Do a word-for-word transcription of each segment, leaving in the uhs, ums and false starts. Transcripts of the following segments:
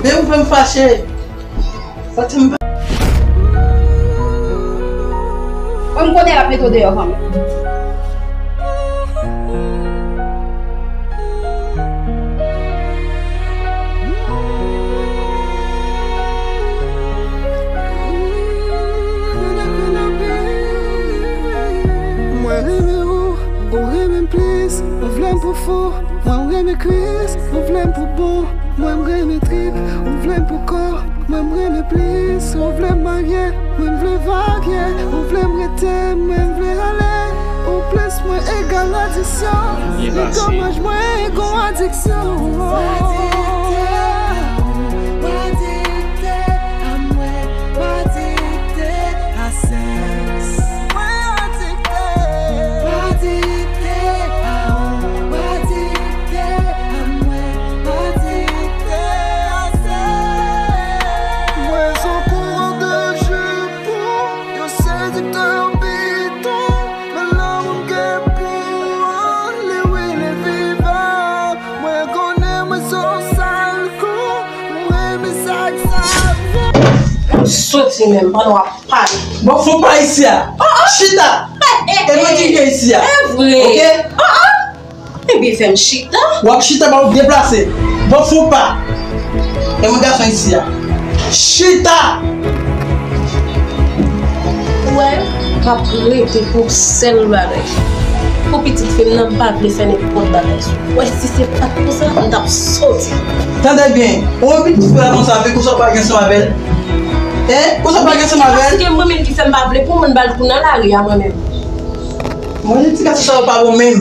Men ou fè m fache. Santi m pa. Mwen, m konnen l ap mete w deyò kanmenm. Mwen renmen ou, ou renmen m plis, ou vle m pou fou. Mwen, m renmen Kris, ou vle m pou bon. Mwen, m renmen trip, ou vle m pou kò. Mwen, m renmen plis, ou vle m marye. Mwen, m vle varye, ou vle m rete. Mwen, m vle ale, ou plis mwen egal adiksyon. Li domaj mwen gon adiksyon. Adikte a mwen, adikte a sèks. Mwen adikte. Adikte a ou, adikte a mwen, adikte a sèks. Mwen se yon kourè de jipon, yon sediktè bidon, men lanmou m gen pou ou an, li wi, li vivan. Mwen konnen mwen se yon sal kou, mwen renmen sa k sal. Soti menm pandan w ap pale. Bon, fon pa isi a. Chita. E mwen ki gen isi a. E vre. Oke? Ebyen, fè m chita. W ap chita, pa w deplase. Bon, fon pa. E mwen gason isi a. Chita. Ou wè, m ap rete pou sèl bagay. Pou pitit fi m nan, m pa vle fè nenpòt bagay sou li. Ou wè, si se pa t pou sa, m t ap soti. Tande byen, ou wè pitit fi a konsa, men konsa w pa gen ansanm avè l? Hein? Konsa w pa gen ansanm avè l? Paske mwen menm ki fè m pa vle pou moun ba l kou nan lari a mwen menm. Mwen, ti gason sa yo pa bon menm.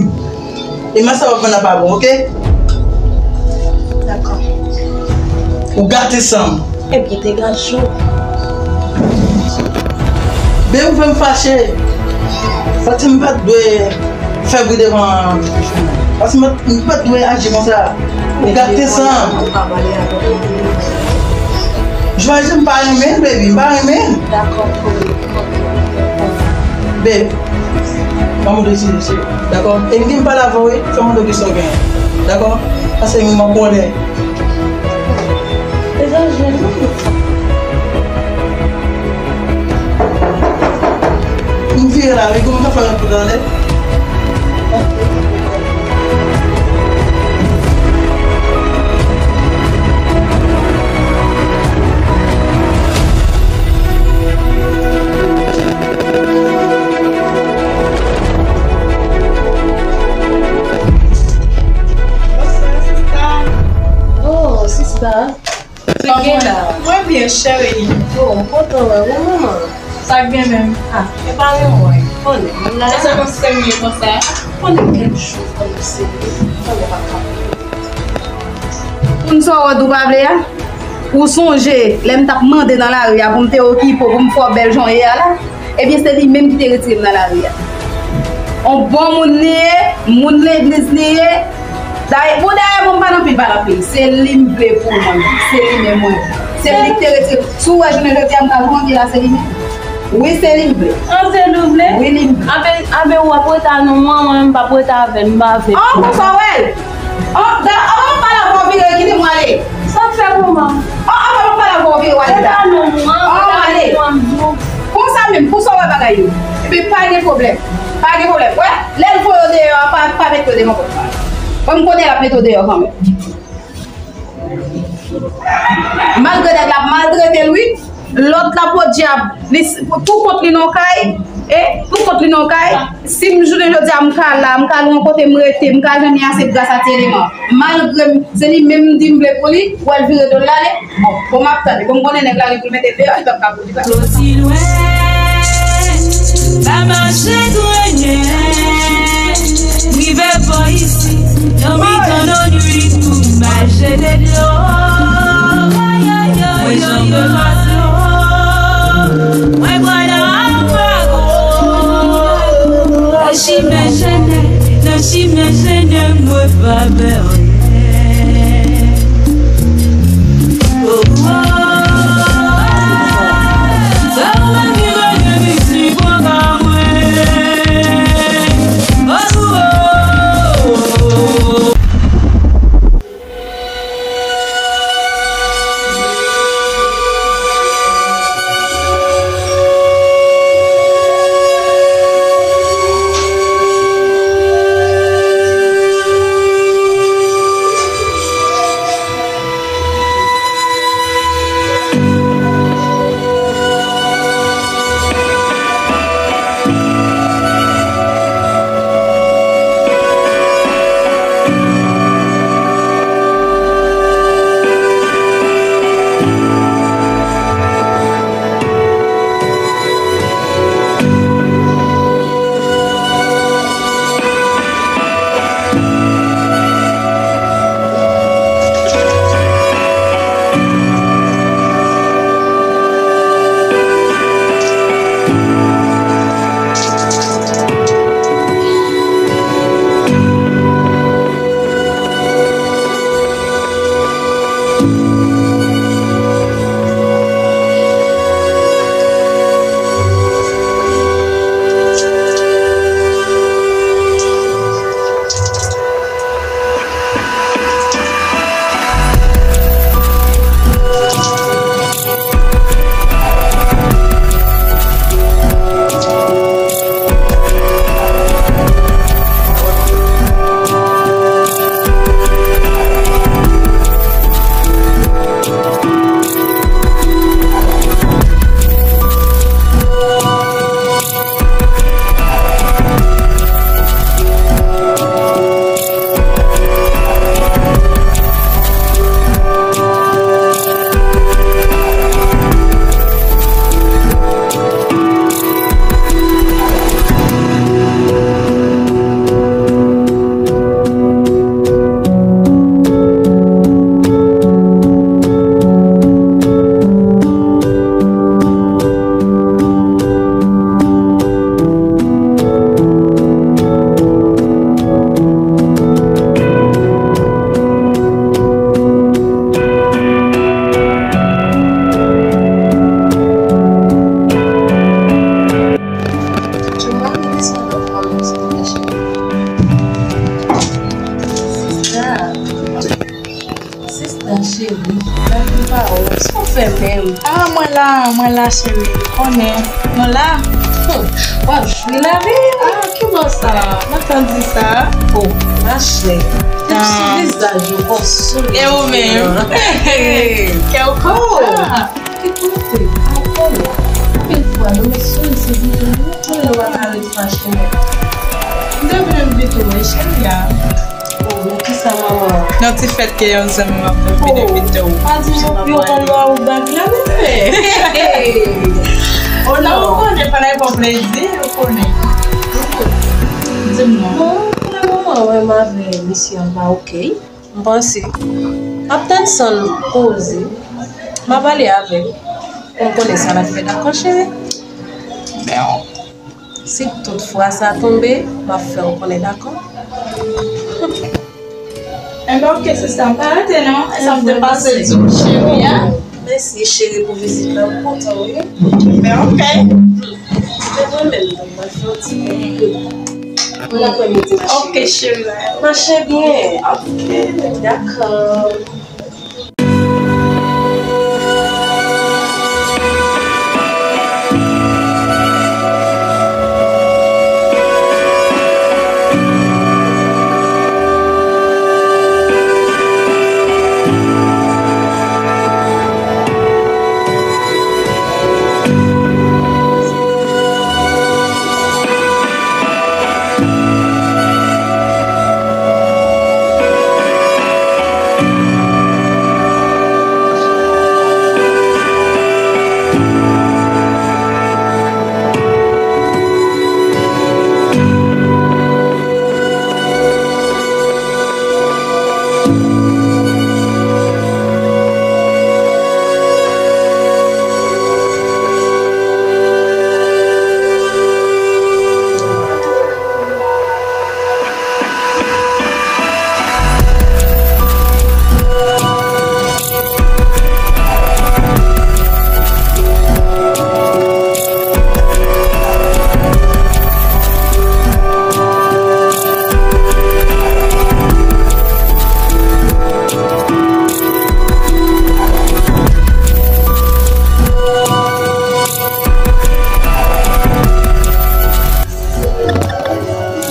E mwen sa w ap vann nan pa bon, oke? Dakò. Ou gate san m. Ebyen, degaje w. Ben, ou fè m fache. Santi m pa t dwe fè bri devan. Paske m pa t dwe aji konsa. Ou gate san m. Ou pa pale avè m. Jwaje m pa renmen l, baby, m pa renmen l. Dakò, ok, ok. Babe, ban m de sou dosye, dakò? E m gen pale avè w, wi, fè m de kesyon gen, dakò? Paske m an kòlè. Degaje, non. M vire la, wi, kòman m ka fè rantre anlè? Bonswa, sista. Oh, sista. Mwen byen, cheri. Oh, m kontan wè ou, manman. Sa k gen menm? Ah, e pa yon mwen. Konnen, moun la. Sa se yon serye konsa? Konnen kèk jou, konnen serye. Konnen pa ka. Pou n sa w wè w pa vle a? Ou sonje, lè m t ap mande nan lari a pou m te okipe w, pou m fè w bèl jan w ye a la? Ebyen, se li menm ki te retire m nan lari a. On bon moun li ye, moun legliz li ye. Dayè, bon, dayè, bon, m pa nan anpil pale anpil. Se li m vle pou mwen. Se li menm mwen. Se li ki te retire. Si w wè jounen jodi a, m ka grandi la, se li menm. Wi, se li m vle. An, se li w vle? Wi, li m vle. Anben, anben, w ap rete a non mwen, mwen, m p ap rete avè l, m pa vle. An, konsa w wè l? An, da, an, m pale avè w vire, kite m ale. Sa w fè pou mwen? An, an, m pale avè w vire, w ale. Rete a non mwen, rete a non mwen, m di w. Konsa menm, konsa w wè bagay yo. Epi pa gen pwoblèm. Pa gen pwoblèm. Wè, lè l voye w deyò a, pa, pa mete w devan pòt la. Bon, m konnen l ap mete w deyò kanmenm. Malgre nèg la ap maltrete l, wi. Lòt la, podyab, li s-, pou, pou kont li nan kay, e, pou kont li nan kay, si m jounen jodi a, m ka la, m ka lwen kote m rete, m ka jwenn li ase gras a ti eleman. Malgre m, se li menm m di m vle pou li, w al vire do l ale. Bon, bon, m ap tande. Bon, m konnen nèg la gen pou l mete l deyò, li p ap ka pou li pa. Soti lwen, pa mache tou renyen. M rive bò isit, nan mitan lannwit pou m al jete dlo. Mwen janbe mato, mwen pran nan apago. Nan chimen jennen, nan chimen jennen, mwen pa pè anyen. Oh, oh, oh. Sa w pa vin konnen, A, mwen la, cheri, ou konnen. Nou la. Hmm, w ap jwi lavi. Ah, ki bò sa? Mwen tann di sa. Oh, machè. Depi sou vizaj ou, w ap souri. E ou menm? Kè w kou. Ah, ki kote? Atò, anpil fwa, nou met sou li, se di nou konnen nou pa ka ret fache, men. M te vle envite w, cheri a. Oh, men kisa manman? Nan ti fèt ke yon zanmi m ap fè, vin envite w. Pa di yo, yo konn ba ou bag la, men. Oh, non, ou konnen, fò n al pran plezi, ou konnen. Di m non. Bon, pou le moman, wè, m avè misye an pa oke. M panse. M ap tann san l poze. M a pale avè l. Pou m konnen sa l ap fè, dakò, cheri? Si tout fwa sa tonbe, m ap fè w konnen, dakò? Enben, oke, sista, m pa rete non. E sa m te pase di w, cheri a. Mèsi, cheri, pou vizit la. M kontan, wi. Enben, oke. Se mwen menm, donk, m ap fè yon ti koukou. Bon aprèmidi, ma cheri. Oke, cheri. Mache byen. Oke. Dakò.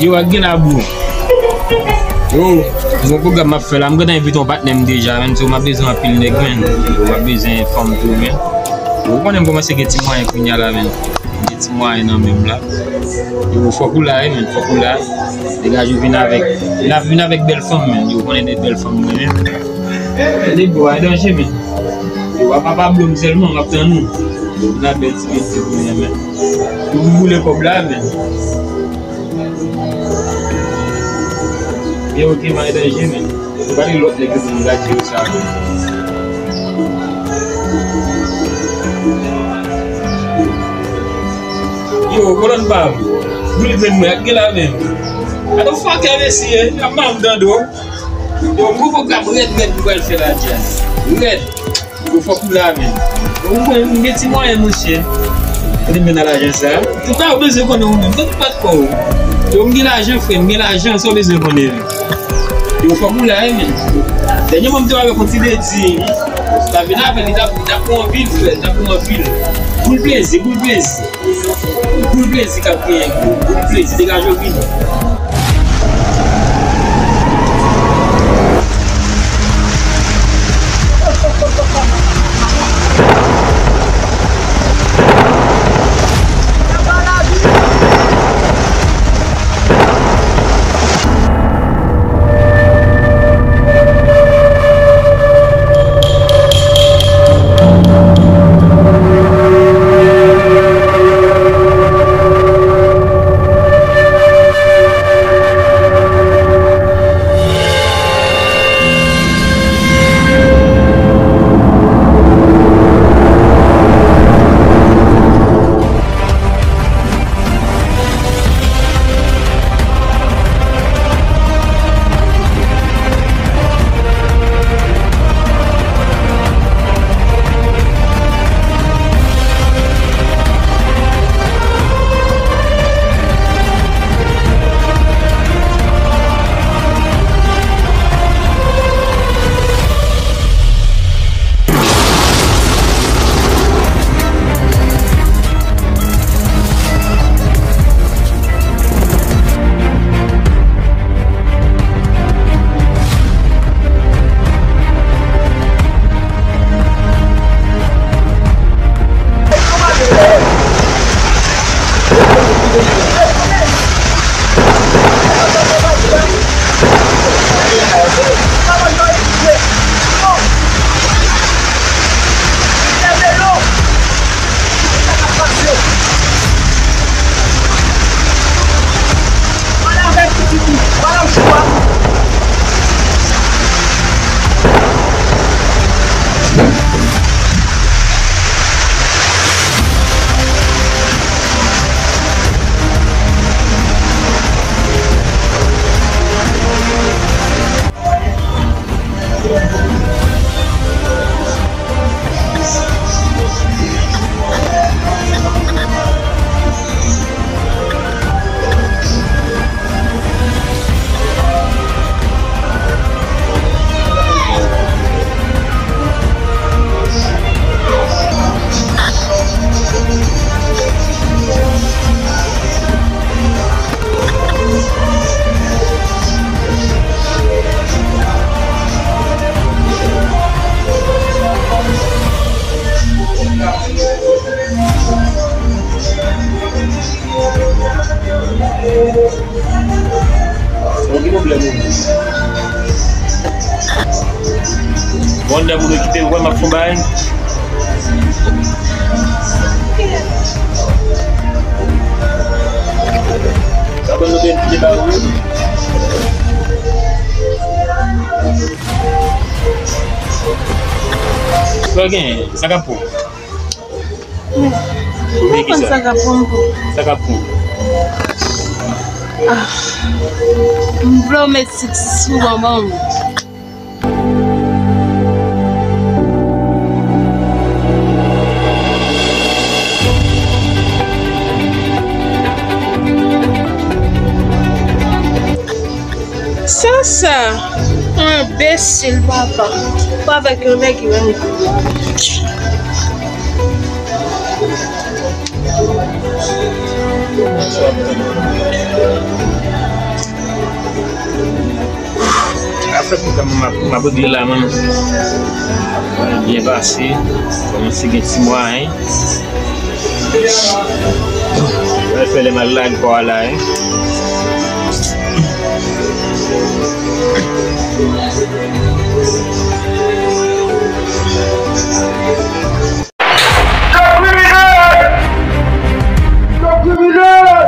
Yo, ak gen la, bro. Yo, bon pwogram m ap fè la. M gentan envite yon patnè m deja, menn. So, m ap bezwen anpil nèg, menn. Yo, m ap bezwen fanm tou, menn. Yo, ou konnen m kòmanse gen ti mwayen kounye a la, menn. M gen ti mwayen nan men m la. Yo, fòk ou la, wi, menn. Fòk ou la. Degaje w vin avèk, vin avèk bèl fanm, menn. Yo, ou konnen de bèl fanm, menn. Tande, bro, a danje, menn. Yo, apa pa blo m sèlman, m ap tann ou. Yo, vin ak bèl ti mesye pou mwen, menn. Yo, m boule kòb la, menn. Byen, oke, m a danje, menn. Yo, gade lòt nèg yo pou m lage yo sa, menn. Yo, kolòn pa m. Boule grenn mwen, ak gen la, menn. Gade fwa kè mesye, ap ba m dando. Yo, gwo pwogram rèd, rèd, nou pral fè la, djaz. Rèd. Yo, fòk ou la, menn. Ou konn, m gen ti mwayen, monchè. Kote m jwenn lajan sa? Tout sa ou bezwen konnen ou menm. Tout pa t kò ou. Yo, m gen lajan, frè m, m gen lajan, sa w bezwen konnen. Yo, fòk ou la, wi, menn. Dènye mwa, m te avèk yon ti ledi. Sa vin avè l, li t ap, li t ap pran anpil, frè, li t ap pran anpil. Boul plezi, boul plezi. Boul plezi k ap genyen, boul plezi, degaje w vini. Bon, lè moun okipe, wè m ap fon bagay. Sa bon, nou te di ba ou. Sa gen, sa ka pou. Mwen konn sa k ap pran m pou. Sa k ap pran. Ah. M vle w met sik sou mwen, ban m. Sa sa? Enbesil, papa. Pa avèk yon nèg ki menm. Afè pou kòman m ap, m ap regle la, man. Byen pase. Kòmanse gen ti mwayen. Mwen fè lè m al lage kò a la, hein. Kriminèl! Kriminèl! Kriminèl!